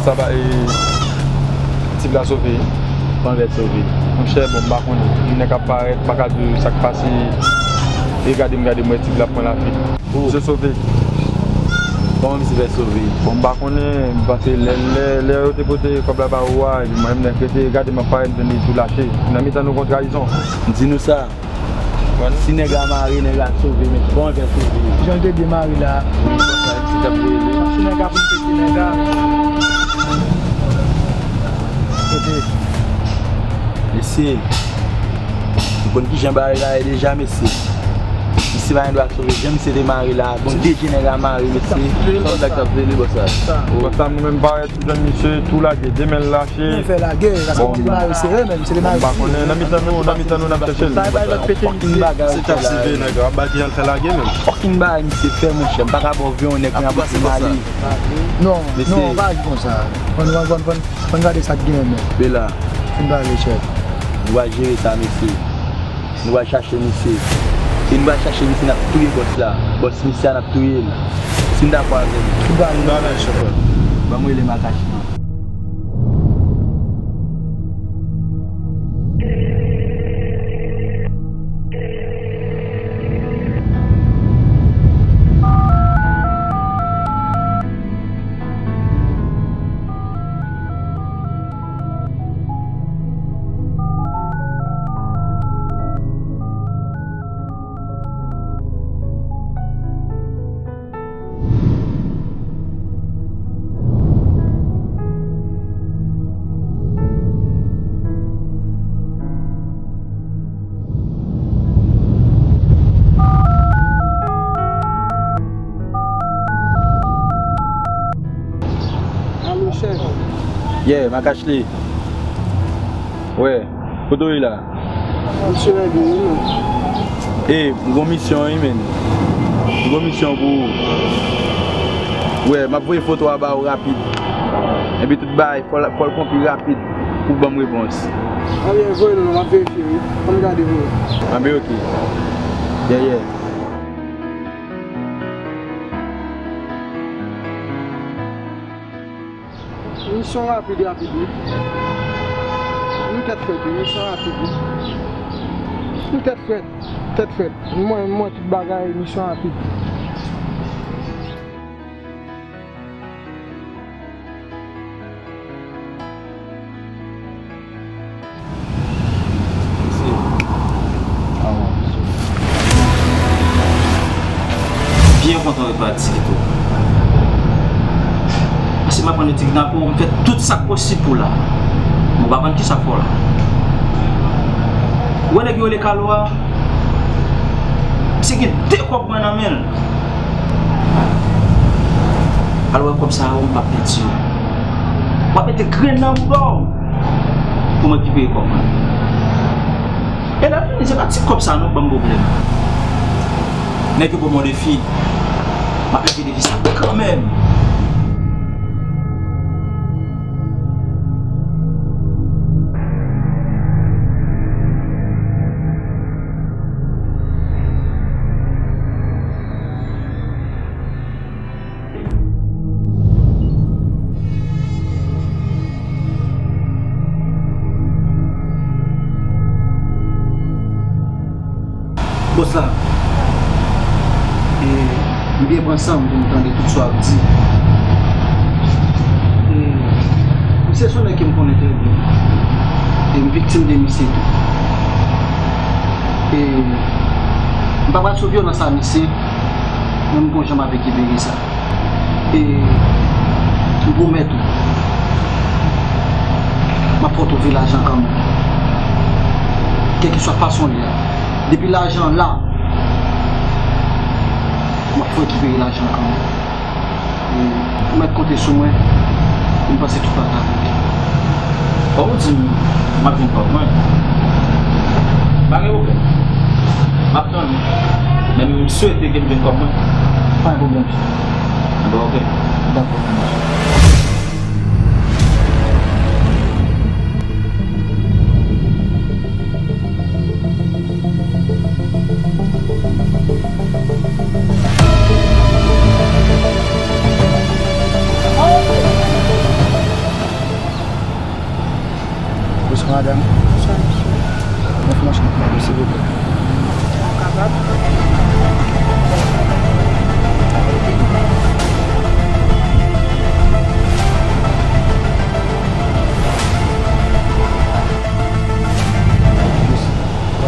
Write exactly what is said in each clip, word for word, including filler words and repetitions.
Sa ba, e, tip la sove. Kòman fè sove? Monchè, bon, m pa konnen. Yon nèg ap parèt, m pa ka di w sa k pase. E gade m, gade m wè tip la pran lafit. Misye sove. Kòman misye fè sove? Bon, m pa konnen, m panse lè, lè, lè yo te pote kòb la ba ou a, epi mwen menm nèg rete, gade m ap parèt, m jwenn li tou lache. Nan mitan nou gon trayizon. M di nou sa. Si nèg la mare, nèg la sove, men kòman fè sove? Jan l te byen mare la. Sa se nèg la pou l pete nèg la. Mesye, nou konn kijan bagay la ye deja, mesye. Misye pa gen dwa sove, jan misye te mare la, gon de je nèg la mare, mesye. Sa blag t ap rele bòs la. Bòs la, mwen menm parèt, m jwenn misye tou lage, de men l lache. Li fè lage, paske misye te mare sere, men misye te mare. Bon, m pa konnen, nan mitan nou, nan mitan nou, n ap chèche l. Sa e bay lòt pete misye. Fucking bagay. Se t ap sive nèg yo, ap bay kijan l fè lage menm. Fucking bagay misye fè, monchè, m pa ka ba w vye yon nèg nan bouch mwen ale. Non, non, pa di konsa. Ann, ann, ann, ann, ann gade sa k genyen, men. Bela. Fin pale, chèf. Nou va jere sa, mesye. Nou va chache misye. E nou va chache misye, n ap touye bòs la. Bòs misye a, n ap touye l. Si n dakò avè l. Fin pale, chèf. Ban m rele Makachi. Alo, chèf. Yeah, Makachli. Wè, kote w ye la? Misye lage wi, men. E, m gon misyon wi, men. M gon misyon pou ou. Wè, m ap voye foto a ba ou rapid. Epi tout bagay, fò l, fò l konpli rapid pou w ban m repons. Ebyen, voye l non, m ap verifye wi. Ban m gade pou ou. Anben, oke. Yeah, yeah. Misyon rapid, rapid wi. Nou tèt frèt wi, misyon rapid wi. Nou tèt frèt, tèt frèt. Mwen, mwen tout bagay, misyon rapid. Byen kontan repati tou. Paske m aprann yo te kidnape w, m fè tout sa k posib pou w la. Mwen pa konn kisa k fè w la. Ou wè nèg yo rele Kalo a? Misye gen de kòb mwen nan men l. Alò, wè kòb sa yo, m p ap pèdi yo. W ap mete grenn nan bouda w pou m rekipere kòb mwen. E lè fini, se pa ti kòb sa non k ban m pwoblèm. Nèg yo ban m yon defi. M ap leve defi sa kanmenm. Bòs la, e, m byen pran san m pou m tande tout sa w ap di. E, misye se yon nèg ke m konnen trè byen. E m viktim de misye tou. E m pa pral sou vyolans a misye, men m gon jan m ap rekipere sa. E m pwomèt ou, m ap fè w twouve lajan kanmenm. Kèlkeswa fason l ye a. Depi lajan an la, m ap fè w rekipere lajan kanmenm. E ou mèt konte sou mwen, e m panse tout bagay ap regle. Fòk ou di m, m ap jwenn kòb mwen. Pa gen pwoblèm. M ap tann ou. Men m swete ke m jwenn kòb mwen. Pa gen pwoblèm, chèf. Bon, oke. Dakò.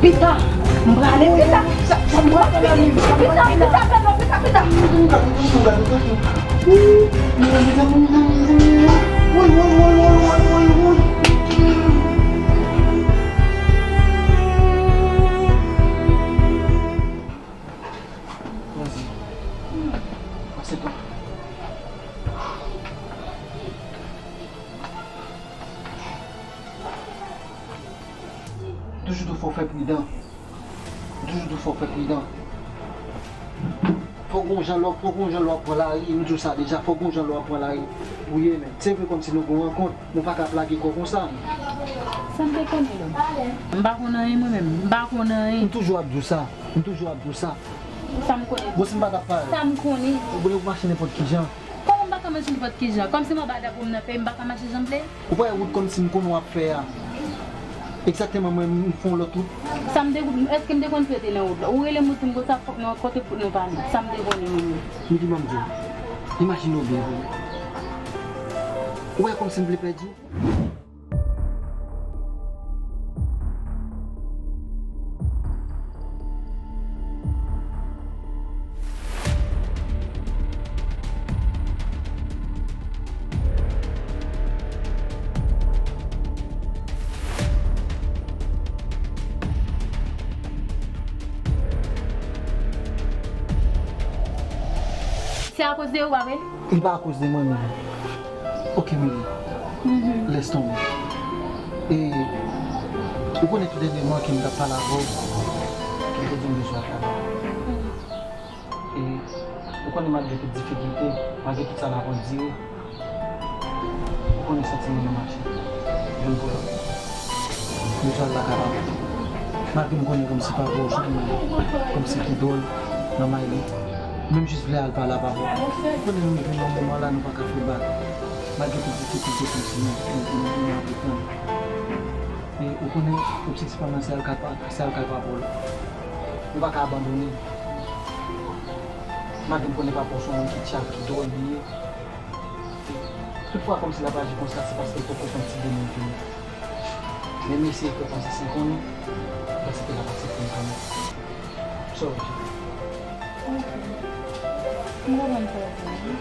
Pita, m prale. Pita, pita, pita, pita, pita, pita, pita. Toujou tou fò fè pridan. Toujou tou fò fè pridan. Fò gon jan lè, fò gon jan lè w ap pran lari, m di w sa deja, fò gon jan lè w ap pran lari. Ou ye menm. Se vre kòmsi nou gon rankont, men w pa ka ap lage kò konsa. Sa m te konnen menm? M pa konn anyen mwen menm. M pa konn anyen. M toujou ap di w sa. M toujou ap di w sa. Sa m konnen? Bon, si m pa t ap pale. Sa m konnen? Ou vle w mache nenpòt ki jan. Kòman m pa ka mache nenpòt ki jan? Kòmsi m anba drapo m nan peyi, m pa ka mache jan m vle? Ou pa wè wout kòmsi m konnen w ap fè a? Egzakteman, mwen, m fè yon lòt wout. Sa m te, èske m te konn si w te nan wout la? Ou rele m, ou di m konsa, fòk nou rankontre pou nou pale. Sa m te konnen mwen menm. M di, ban m di w. Imajine w byen pou mwen. Ou wè kòmsi m vle pèdi w? Se akoz de ou, pa vre? Li pa akoz de mwen menm. Ok, Mili. Lès tonbe. E, ou konnen tou dènyèman ke m t ap pale avè w, ke m te di w m bezwen al travay. E, ou konnen malgre tout difikilte, malgre tout sa n ap andire, ou konnen santiman nou mache youn pou lòt. Bezwen al lakay papa. Malgre m konnen kòmsi papa w jwenn mwen, kòmsi ki dwòl nan may li. Menm jis vle al pale a papa w. Ou konnen nou rive nan moman la, nou pa ka fè bak. Malgre tout difikilte, kòmsi nou, nou, nou, nou ap reprann. E ou konnen objektif pa m nan se al kay pa, se al kay papa w la. Nou pa ka abandone. Malgre m konnen papa w se yon moun ki tchak, ki dwòl li ye. Toutfwa, kòmsi l ap aji konsa, se paske l poko konn ti de moun ke nou. Men m eseye fè kòmsi si l konnen, paske l ap aksepte m kanmenm. Sorry. Ok. M konprann sa w di a, wi.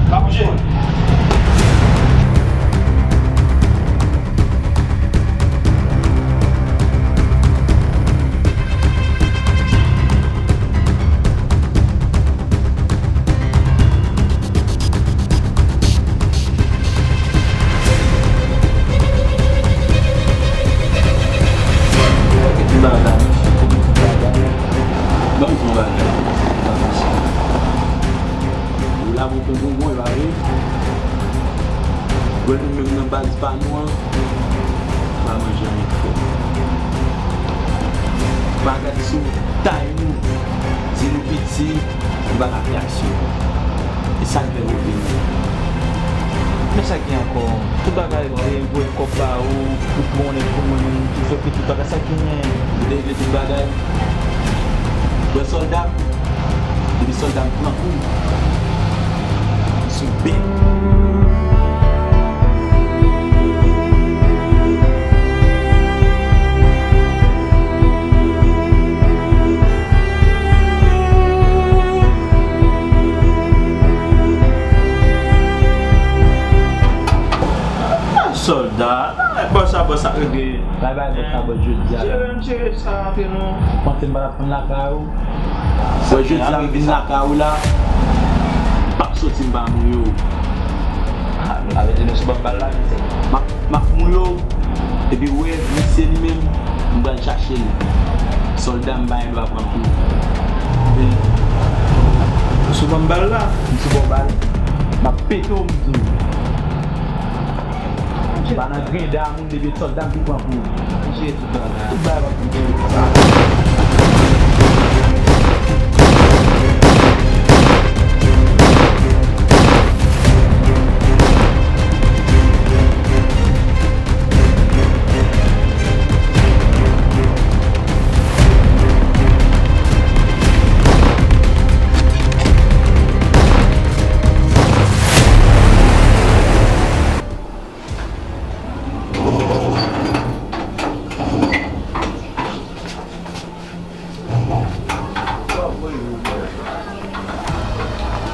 Pa bouje. Ban m di w yon bagay. Ou la bon pou bonbon, e pa vre? Wè nou menm nan baz pa nou an, pa manje anyen k fèt. Pa gad sou tay nou, di nou piti, nou pa ka fè aksyon. E sa k fè yo vini. Men sa gen ankò, tout bagay vre, voye kòb ba ou, ou pran nèg pou moun, ou fè pitit, bagay sa genyen. Ou te regle tout bagay. Wè sòlda, depi sòlda m pran kou, m sou bèk. Sòlda, bòs a bòs ap regle. Bay bay bòs a bòs jodi a. Jere m jere sa, anpil non. Panse m pa t ap konn lakay ou. Wè jodi a m vin lakay ou la. M p ap soti m pa mouye w. Avèk nou sou banm bal la, m ap, m ap mouye w. Epi w wè, misye li menm, m pral chache l. Sòlda m pa gen dwa pran kou. Ou sou banm bal la? M sou banm bal. M ap pete w, m di w. Pa nan grenda moun, depi sòlda m ki pran kou. Tout bagay ap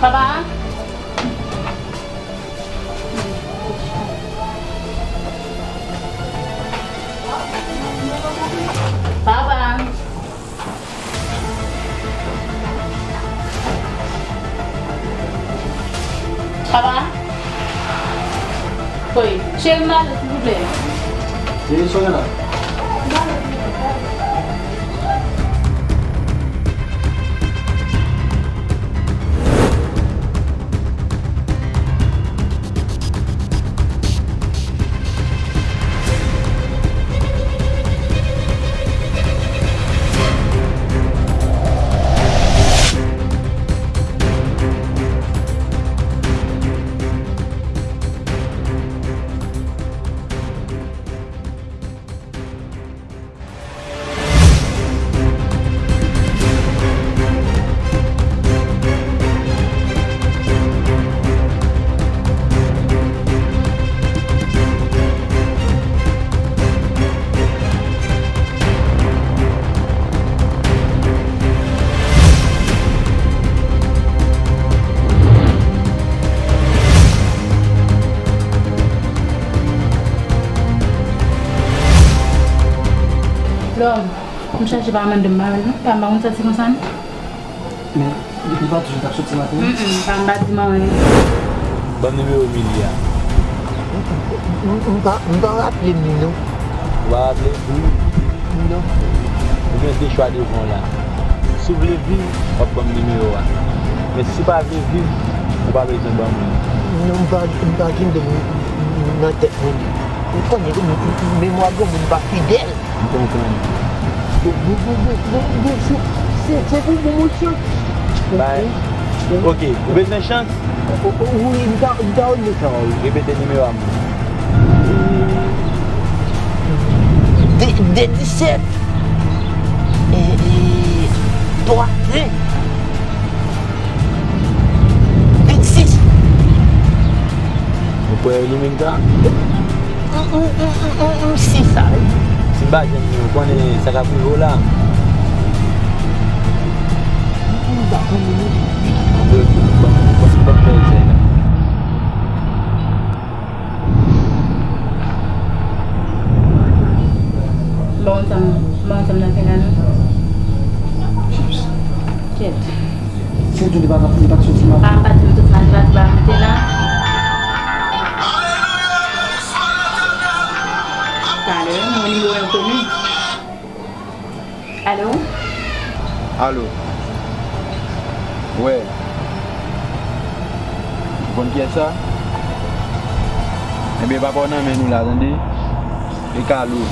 Papa? Papa? Papa? Wi. Cheri, m ba nou, silvouplè. Cheri, sonye la. M chache pa mande m pa wè l non. Pa m pa konn sòti konsa non. Men, li pa toujou t ap soti maten? Mm, mm, pa m pa di m anyen. Ban m nimewo Mili a. M pa, m pa raple m li non. Ou pa raple? Non. Ou gen de chwa devan w la. Si w vle viv, w ap ban m nimewo a. Men si w pa vle viv, ou pa bezwen ban m li. Non, m pa, m pa gen de nan tèt mwen. Ou konnen, memwa granmoun pa fidèl. M konprann. Bon, bon, bon, bon, bon, bon, se, se, se pou bon, mesye. Bay. Ok, ou bezwen chans? O, o, wi, m ta, m ta renmen sa, wi. Repete nimewo a m. De, de disèt. E, e, twa ven. Vennsis. Ou kwè li menm sa? M, m, m, m, m, m si sa, wi. Si m pa jwenn li, ou konnen sa k ap rive w la. M, m pa konnen, non. Ann, ban, ban, ban, ban m fè esèy la. Bon, sa m, bon, sa m nan fè la, non? Chips. Kèt. Se tou li pa, li pa t soti maten. Pa, pa di m tout maten, pa di ba m te la. Talè, mwen nimewo enkoni. Alo? Alo. Wè. Ou konn kiyès sa? Ebyen, papa w nan men nou la, tande. E Kalou.